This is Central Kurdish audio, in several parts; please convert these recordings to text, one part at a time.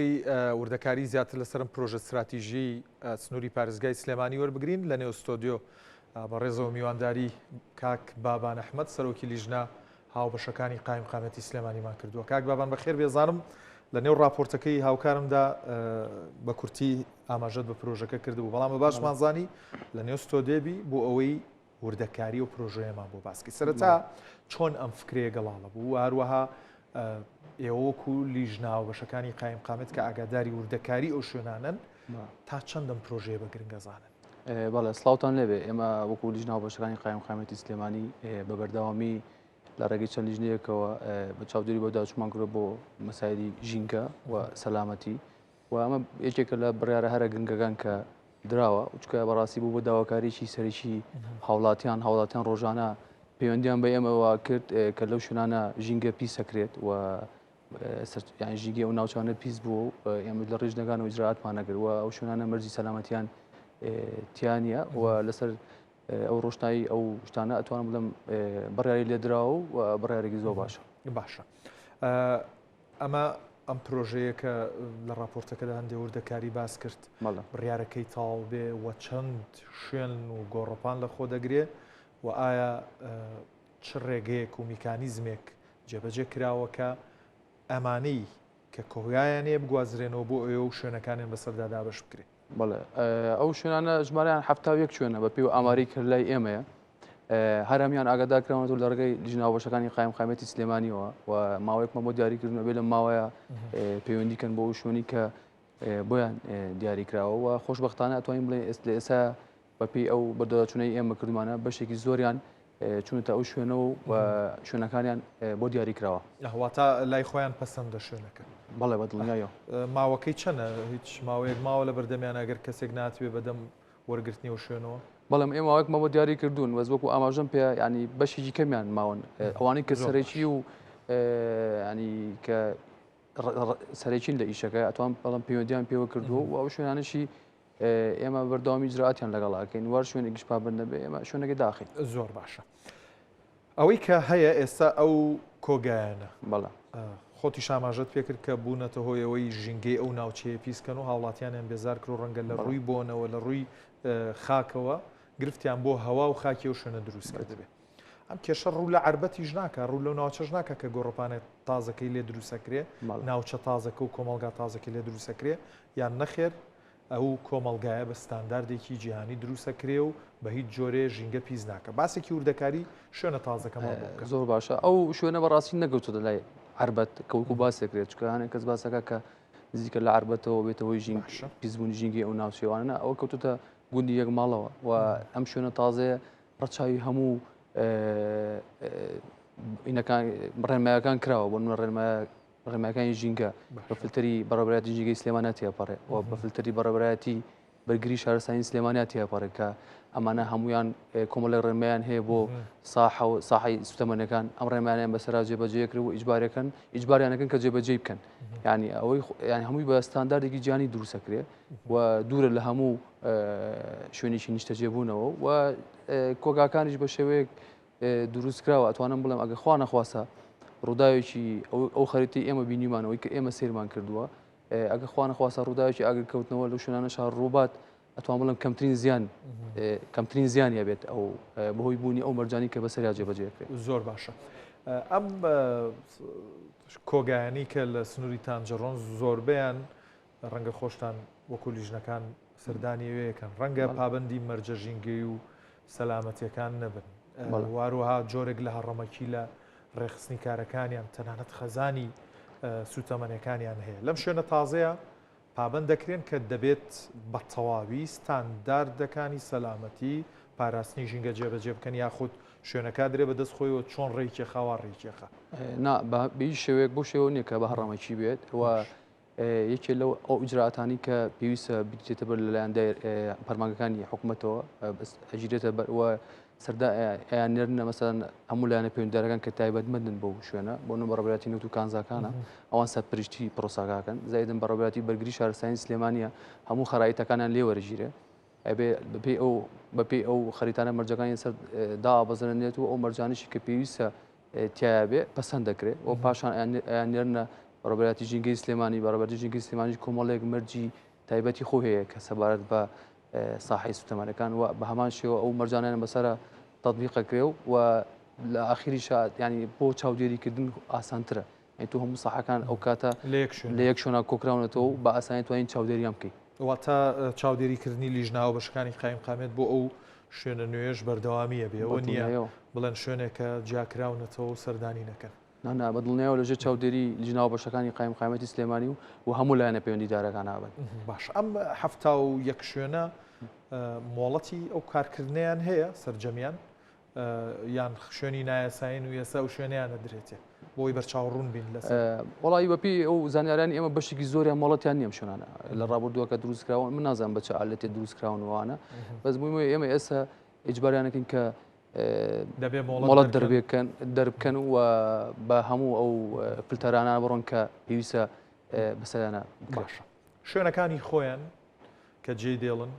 ئەوەی وردەکاری زیاتر لەسەر ئەم پرۆژە ستراتیژیەی سنووری پارێزگای سلێمانی وەربگرین، لە نێو ستۆدیۆ بەڕێزەوە میوانداری کاک بابان ئەحمەد سەرۆکی لیژنە هاوبەشەکانی قایمقامێتی سلێمانیمان کردووە. کاک بابان بەخێر بێزانم لە نێو راپۆرتەکەی هاوکارمدا بە کورتی ئاماژەت بە پرۆژەکە کردبوو، بەڵام بە باشمان زانی لە نێو ستۆدێبی بۆ ئەوەی وردەکاری ئەو پرۆژەیەمان بۆ باس کەی. سەرەتا چۆن ئەم فکرەیە گەڵاڵە بوو و هەروەها ئێوە وەکو لیژنە هاوبەشەکانی قایمقامێت کە ئاگاداری وردەکاری ئەو شوێنانەن تا چەند ئەم پرۆژەیە بە گرنگ ئەزانن؟ بەڵێ سڵاوتان لێبێ. ئێمە وەکو لیژنە هاوبەشەکانی قایمقامێتی سلێمانی بە بەردەوامی لە ڕێگەی چەند لیژنەیەکەوە بە چاودێری بەدواداچوونمان کردووە بۆ مەسایلی ژینگە و سەلامەتی و ئەمە یەکێکە لە بڕیارە هەرە گرنگەکان کە دراوە چکە بەڕاستی بوو بۆ داواکاریی سەرەکی هاوڵاتیان هاوڵاتیان ڕۆژانە پەیوەندیان بە ئێمەوە کرد کە لەو شوێنانە ژینگە پیسەکرێت و یان ژینگەی ئەو ناوچانە پیس بوو و ئێمە لە ڕیژنەکان و ئیجرائاتمان نەکرد و ئەو شوێنانە مەرجی سەلامەتیان تیانە و لەسەر ئەو ڕۆشنایی ئەو شتانە ئەتوانم بڵێم بڕیاری لێدراوە و بڕیارێکی زۆر باشە. باشە ئەمە ئەم پرۆژەیە کە لە ڕاپۆرتەکەدا هەندێ وردەکاری باس کرد بڕیارەکەی تەواو بێ و چەند شوێن و گۆڕەپان لە خۆ دەگرێ و ئایا چ ڕێگەیەک و میکانیزمێک جێبەجێ کراوە کە ئەمانەی کە کۆگایان هەیە بگوازرێنەوە بۆ ئەوێ و شوێنەکانیان بەسەردا دابەش بکرێ؟ بەڵێ ئەو شوێنانە ژمارەیان 71 شوێنە بە پێی ئاماری کە لای ئێمەیە هەر هەموویان ئاگادار کراونەتەوە لە ڕێگەی لیژنە هاوبەشەکانی قایمقامیەتی سلێمانیەوە و ماوەیەکمان بۆ دیاریکردن بێ لە ماوەیە پەیوەندی کەن بۆ ئەو شوێنی کە بۆیان دیاری کراوە و خۆشببختانە ئەتوانین بڵێن ئێست لە ئێستا بەپێی ئەو بەدواداچوونەی ئێمە کردمانە بەشێکی زۆریان چوونەتە ئەو شوێنە و شوێنەکانیان بۆ دیاری کراوە. واتە لای خۆیان پەسەندە شوێنەکە؟ بەڵێ بە دڵنیایەوە. ماوەکەی چەنە؟ هیچ ماوەیەک ماوە لە بەردەمیان ئەگەر کەسێک ناتبێ بەدەم وەرگرتنی ئەو شوێنەوە؟ بەڵێ ئێمە ماوەیەکمان بۆ دیاری کردوون بەس وەکو ئاماژەم پێ ینی بەشێکی کەمیان ماون ئەوانەی کە سەرەکی و ینی کە سەرەکین لە ئیشەکە ئەتوان بەڵام پەیوەندیان پێوە کردووە و ئەو شوێنانەشی ئێمە بەردەوامی ئیجرائاتیان لەگەڵ ئەکەین وەر شوێنێکیش پابەند نەبێ ئێمە شوێنەکەی داخین. زۆر باشە ئەوەی کە هەیە ئێستا ئەو کۆگایانە بەڵێ. خۆتیش ئاماژەت پێکرد کە بوونەتە هۆی ئەوەی ژینگەی ئەو ناوچەیە پیس کەن و هاوڵاتیانیان بێزار کرد و ڕەنگە لە ڕووی بۆنەوە لە ڕووی خاکەوە گرفتیان بۆ هەوا و خاکی ئەو شوێنە دروست کردبێ. ئەم کێشە ڕوو لە عەربەتیش ناکا، ڕوو لەو ناوچەش ناکا کە گۆڕەپانە تازەکەی لێ دروستەکرێ، ناوچە تازەکە و کۆمەڵگا تازەکەی لێ دروستەکرێ، یان نەخێر ئەو کۆمەڵگایە بە ستانداردێکی جیهانی دروستەکرێ و بە هیچ جۆرێ ژینگە پیس ناکا. باسێکی وردەکاری شوێنە تازەکەمان بۆ بکە. زۆر باشە ئەو شوێنە بەڕاستی نەگەوتۆتە لای عەربەت کە وەکو باس دەکرێت چونکە هەنێک کەس باس دەکات کە نزیکە لە عەربەتەوە بێتە هۆی ژینگ پیسبوونی ژینگەی ئەو ناوچەیە نا ئەوە کەوتۆتە گوندی یەک ماڵەوە و ئەم شوێنە تازەیە ڕەچاوی هەموو ئینەکان ڕێنمایەکان کراوە بۆ نمونە ڕێنمایە ڕێنمایەکانی ژینگە بە فلتەری بەڕێوەبەرایەتی ژینگەی سلێمانیا تێپەڕێ و بە فلتەری بەڕێوەبەرایەتی بەرگری شارستانی سلێمانیا تێپەڕێ کە ئەمانە هەمویان کۆمەڵی ڕێنمایان هەیە بۆ ساحە و ساحی سوتەمەنەکان ئەم ڕێنمایانیان بەسەرا جێبەجێ کرد و ئیجبارەکەن ئیجباریانەکەن کە جێبەجێ بکەن ینی ئەوەی ینی هەمووی بە ستانداردێکی جیهانی دروستەکرێ و دوورە لە هەموو شوێنێکی نیشتەجێبوونەوە و کۆگاکانیش بە شێوەیەک دروست کراوە ئەتوانم بڵێم ئەگە خوا نەخواستە ڕووداوێکی ئەو خەریتی ئێمە بینیمانەوەی کە ئێمە سیرمان کردووە ئەگە خوا نەخواستە ڕووداوێکی ئاگرکەوتنەوە لەو شوێنانە شار ڕووبات ئەتوان بڵێم کەمترین زیان کەمترین زیان هەبێت ئەو بەهۆی بوونی ئەو مەرجانی کە بەسەریا جێبەجێ کرێت. زۆر باشە ئەم کۆگایانی کە لە سنووری تانجەڕۆن زۆربەیان ڕەنگە خۆشتان وەکو لیژنەکان سەردانی ئەوێ کەن، ڕەنگە پابەندی مەرجە ژینگەیی و سەلامەتییەکان نەبن، واروەها جۆرێک لە هەڕەمەکی لە ڕێکخستنی کارەکانیان، تەنانەت خەزانی سووتەمەنیەکانیان هەیە. لەم شوێنە تازەیە پابەند دەکرێن کە دەبێت بە تەواوی ستانداردەکانی سەلامەتی پاراستنی ژینگە جێبەجێ بکەن یاخود شوێنەکە درێ بە دەست خۆیەوە چۆن ڕێی کێخا وا ڕێی کێخا؟ نا، بە هیچ شێوەیەک بەو شێوە نییە کە بە هەڕەمەکی بێت و یەکێ لەو ئەو ئیجرائاتانەی کە پێویستە بگیرێتە بەر لەلایەن فەرمانگەکانی حکوومەتەوە ئەگیرێتە بەر و سەردا ئەیان نێرنە مەسەن هەموو لایەنە پەیوەندیدارەکان کە تایبەتمەندن بەو شوێنە بۆ نموونە بەڕێوەبەرایەتی نەوت و کانزاکانە ئەوان سەرپەرشتی پرۆساکەکەن زایدن بەڕێوەبەرایەتی بەرگری شارستانی سلێمانیە هەموو خەرایتەکانیان لێ وەرەگیرێ ئەبێ بەپێی ئەو بەپێی ئەو خەریتانە مەرجەکانی سەر دابەزێنرێت و ئەو مەرجانیشی کە پێویستە تیایا بێ پەسەند دەکرێ و پاشان ئەیان نێرنە بەڕێوەبەرایەتی ژینگەی سلێمانی، بەڕێوەبەرایەتی ژینگەی سلێمانیش کۆمەڵێک مەرجی تایبەتی خۆی هەیە کە سەبارەت بە ساحەی سوتەمەنەکان و بە هەمان شێوە ئەو مەرجانیان بەسەرە تەطبیقەکرێ و لە ئاخیریشا ینی بۆ چاودێریکردن ئاسانترە یعنی تۆ هەموو ساحەکان ئەو کاتە لە یەک شوێنە کۆکراونەتەوە و بە ئاسانی توانین چاودێریان بکەیت. واتە چاودێریکردنی لیژنە هاوبەشەکانی قایمقامیەت بۆ ئەو شوێنە نوێیەش بەردەوامییە بێ ئەوە نییە بڵێن شوێنێکە جیاکراونەتەوە و سەردانی نەکەن. نا نا بە دڵنیایەوە لەژێر چاودێری لیژنە هاوبەشەکانی قایمقامیەتی سلێمانی و و هەموو لایەنە پەیوەندیدارەکان ئەبن. باشە ئەم 71 شوێنە مۆڵەتی ئەو کارکردنەیان هەیە سەرجەمیان یان شوێنی نایاسایین و ئێستا ئەو شوێنەیان ئەدرێتێ بۆی بەرچاو ڕوون بین لەسەر. وەڵایی بەپێی ئەو زانیارانی ئێمە بەشێکی زۆریان مۆڵەتیان نییە ئەم شوێنانە لە ڕابردووە کە دروست کراون من نازانم بە چ ئالەتێ دروست کراون وانە بەس بووی ئێمە ئێستا ئیجباریانەکەین کە دەبێ مۆڵەت دەربکەن دەربکەن و بە هەموو ئەو فلتەرانە بڕۆن کە پێویستە بەسەرانە باشە شوێنەکانی خۆیان کە جێ دێڵن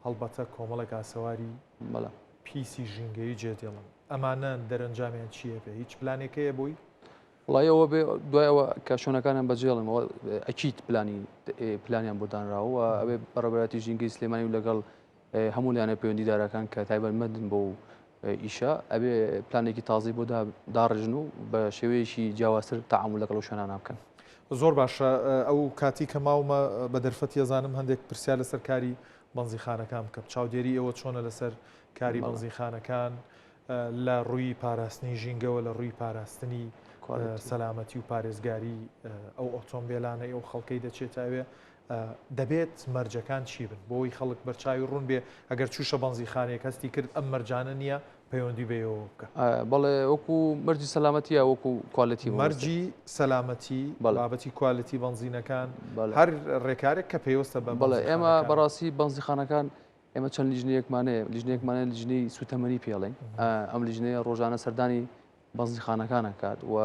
هەڵبەتە کۆمەڵێک ئاسەواری پیسی ژینگەیی جێ دێڵن ئەمانە دەرەنجامیان چییە بێ هیچ پلانێک هەیە بۆی؟ وڵی ئەوە بێ دوای ئەوە کە شوێنەکانیان بەجێڵن ئەکییت پلانی پلانیان بۆ دانراوە ئەوێ بەڕێوەبەرایەتی ژینگەی سلێمانی و لەگەڵ هەموو لایەنە پەیوەندیدارەکان کە تایبەتمەندن بۆ ئیشە ئەبێ پلانێکی تازەی بۆ داڕژن و بە شێوەیەکی جیاوازتر تەعامول لەگەڵ ئەو شوێنانە بکەن. زۆر باشە ئەو کاتی کە ماومە بە دەرفەتی ئەزانم هەندێک پرسیار لەسەر کاری بەنزیخانەکان بکەم چاودێری ئێوە چۆنە لەسەر کاری بەنزیخانەکان لە ڕووی پاراستنی ژینگەوە لە ڕووی پاراستنی سەلامەتی و پارێزگاری ئەو ئۆتۆمبیلانەی ئەو خەڵکەی دەچێتە ئەوێ دەبێت مەرجەکان چی بن بۆی خەڵک بەرچاوی ڕوون بێ ئەگەر چووشە بەنزیخانەیەک هەستی کرد ئەم مەرجانە نییە پەیوەندی بە ئێوەوە بکە. بەڵێ وەکو مەرجی سەلامەتی یا وەکو quality مەبەستت؟ مەرجی سەلامەتی، بابەتی quality بەنزینەکان، هەر ڕێکارێک کە پەیوەستە بە بەڵێ ئێمە بەڕاستی بەنزیخانەکان ئێمە چەند لیژنەیەکمان هەیە، لیژنەیەکمان هەیە لیژنەی سووتەمەنی پێڵێن، ئەم لیژنەیە ڕۆژانە سەردانی بەنزیخانەکان ئەکات و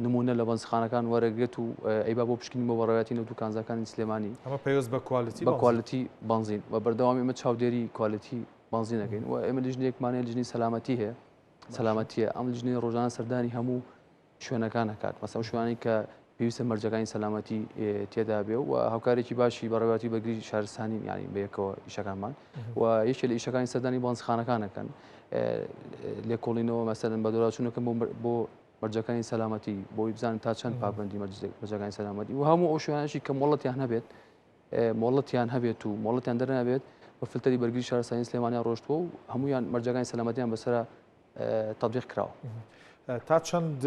نمونە لە بەنزخانەکان وەرەگرێت و ئەیبا بۆ پشکنین بۆ بەڕێوەتی نەوت و کانزاکانی سلێمانی. ئەمە پەیوەست بە quality بە quality بەنزین و بەردەوام ئێمە چاودێری quality بەنزین دەکەین و ئێمە لیژنەیەکمان هەیە لیژنەی سەلامەتی هەیە سەلامەتیە ئەم لیژنەیە ڕۆژانە سەردانی هەموو شوێنەکان ئەکات مەسەلەن شوێنانی کە پێویستە مەرجەکانی سەلامەتی تێدا بێ و هاوکارێکی باشی بەڕێوەتی بەرگری شارستانی یانی بەیەکەوە ئیشەکانمان و یەکێ لە ئیشەکانی سەردانی بانزخانەکانەکەن لێکۆڵینەوە مەسەلەن بەدواداچوونەکەن بۆ بۆ مەرجەکانی سەلامەتی بۆی بزانن تا چەند پابندی مەرجەکانی سەلامەتی و هەموو ئەو شوێنانشی کە مۆڵەتیان هەبێت مۆڵەتیان هەبێت و مۆڵەتیان دەرنابێت بە فلتەری بەرگری شارستانی سلێمانیان ڕۆشتووە و هەمویان مەرجەکانی سەلامەتیان بەسرە تەبیق کراوە. تا چەند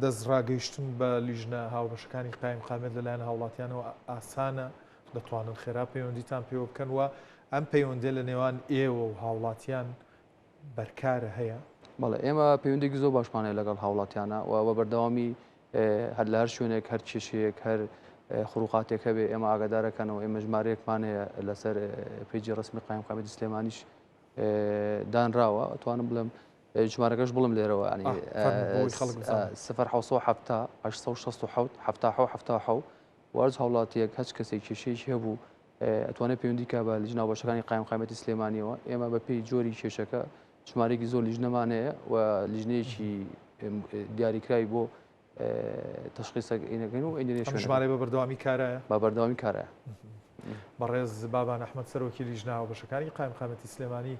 دەستڕاگەیشتن بە لیژنە هاوبەشەکانی قایمقامیەت لەلایەن هاوڵاتیانەوە ئاسانە، دەتوانن خێرا پەیوەندیتان پێوە بکەن و ئەم پەیوەندیە لە نێوان ئێوە و هاوڵاتیان بەرکارە هەیە؟ بەڵێ ئێمە پەیوەندێکی زۆر باشمان هەیە لەگەڵ هاوڵاتیانە و بە بەردەوامی هەر لە هەر شوێنێک هەر کێشەیەک هەر خروقاتێک هەبێ ئێمە ئاگادارەکەنەوە ئێمە ژمارەیەکمان هەیە لەسەر page ی ڕسمی قایمقامیەتی سلێمانیش دانراوە ئەتوانم بڵێم ژمارەکەش بڵم لێرەوە ینی 1970 867 77 وارز هاوڵاتیەک هەچ کەسێک کێشەیەکی هەبوو ئەتوانێت پەیوەندی کا بە لیژنە هاوبەشەکانی قایمقامیەتی سلێمانیەوە ئێمە بە پێی جۆری کێشەکە ژمارەیەکی زۆر لیژنەمان هەیە و لیژنەیەکی دیاریکراوی بۆ تەشخیسە ئینەکەین و ئەینێ شوێنەکە. ژمارەی بە بەردەوامی کارایە؟ بە بەردەوامی کارایە. بەڕێز بابان ئەحمەد سەرۆکی لیژنە هاوبەشەکانی قایمقامیەتی سلێمانی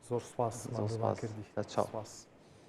زۆر سوپاس ماندوومان کردی. سوپاس.